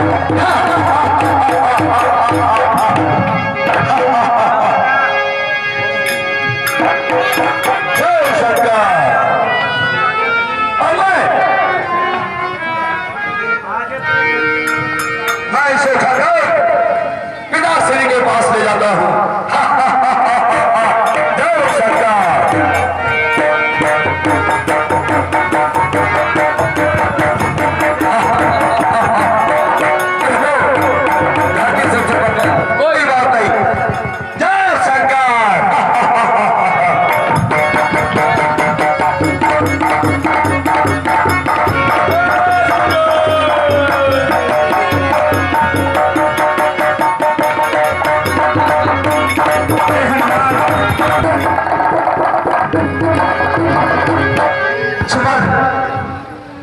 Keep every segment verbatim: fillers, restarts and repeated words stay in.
जय शंकर। और मैं, मैं इसे उठाकर पिताश्री के पास ले जाता हूँ। जय शंकर। कोई बात नहीं। जय शंकर।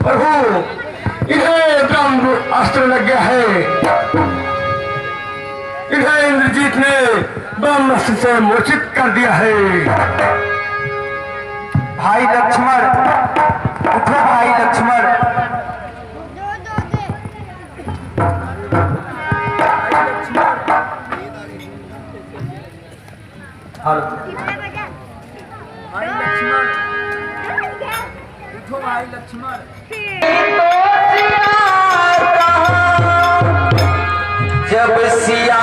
प्रभु, इन्हें ब्रह्म अस्त्र लग गया है, इन्हें इंद्रजीत ने ब्रह्मास्त्र से मोचित कर दिया है। भाई लक्ष्मण, उठो भाई लक्ष्मण। हेलो। भाई लक्ष्मण, उठो भाई लक्ष्मण। जब सिया